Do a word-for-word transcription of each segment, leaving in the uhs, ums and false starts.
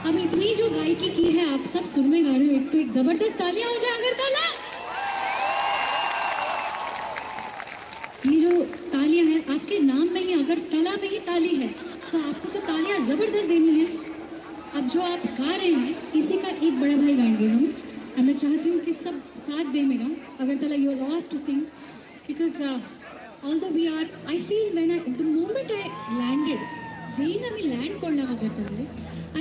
अब इतनी जो गायकी की है, आप सब सुर में गा रहे हो, एक तो एक जबरदस्त तालियां हो जाए अगरतला। ये जो तालियां हैं, आपके नाम में ही अगरतला में ही ताली है, so आपको तो तालियां जबरदस्त देनी है। अब जो आप गा रहे हैं, इसी का एक बड़ा भाई गाएंगे हम, और मैं चाहती हूँ कि सब साथ दें मेरा, Agartala, you all have to sing, because uh, although we are, I feel when I, the moment I landed, যেই না আমি ল্যান্ড করলাম আগরতলায়,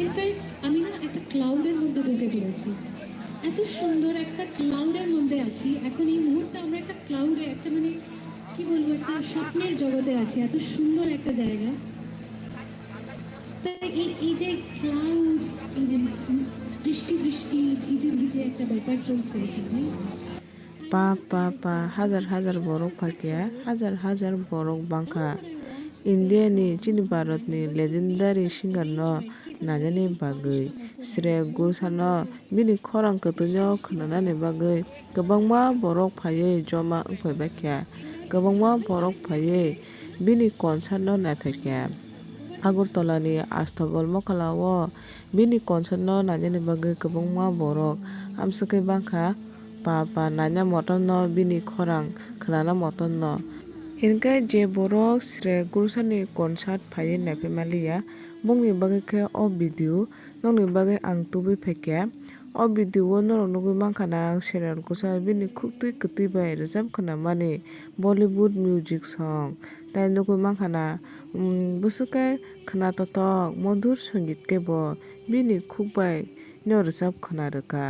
I felt আমি না একটা ক্লাউডের মধ্যে ঢুকে পড়েছি। এত সুন্দর একটা ক্লাউডের মধ্যে আছি এখন। এই মুহূর্তে আমরা একটা ক্লাউডে, একটা, মানে, কি বলবো, একটা স্বপ্নের জগতে আছি। এত সুন্দর একটা জায়গা। তো এই, এই যে ক্লাউড, এই যে বৃষ্টি বৃষ্টি, ভিজে ভিজে একটা ব্যাপার চলছে এখানে। Pa, pa, pa, hajar hajar borok phaikha, hajar hajar borok bangkha. India ni, chini Bharat ni legendary singer no nainani bagwi, Shreya Ghoshal no bini khorang kwtwino khwnanani bagwi kwbangma borok phaiwi joma wngphai baikha, kwbangma borok phaiwi bini concert no naiphaikha. Agartala ni Astabal Mokhala o bini concert no nainani bagwi kwbangma borok amswkhe bangkha, pa pa naina motom no, bini khorang khwnana motom no. Hinkhe je borok Shreya Ghoshal ni concert phaiwi naiphaimaliya, bongni bagwi khe o video nokni bagwi ang tubui phaikha. O video o norok nugwi mankha na, Shreya Ghoshal bini khuktwi kwtwi bai rwchap khwnamani Bollywood music song, tei nugwi mankha na, um, bwswk khe khwnatotok modhur songit khe bo bini khuk bai no rwchap khwna rwkha.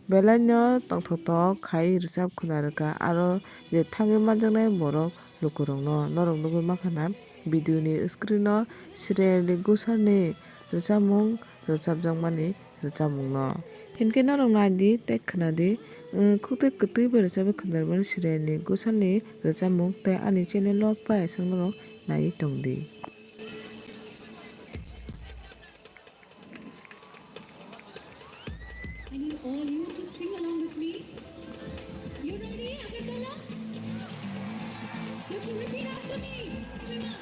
Belai no tongthoktok khai rwchap khwna rwkha, aro je thangwi manjaknai borok lukurokno norok nugwi mankha na, video ni screen o Shreya Ghoshal ni rwchapmung rwchapjakmani rwchapmung no. Hinkhe norok nai di tei khwna di, um, khuktwi kwtwi bai rwchapwi khwna rwmani Shreya Ghoshal ni rwchapmung tei ani channel o pai aswk norok naiwi tong di. I need all you to sing along with me. You ready, Agartala? You have to repeat after me. Everyone.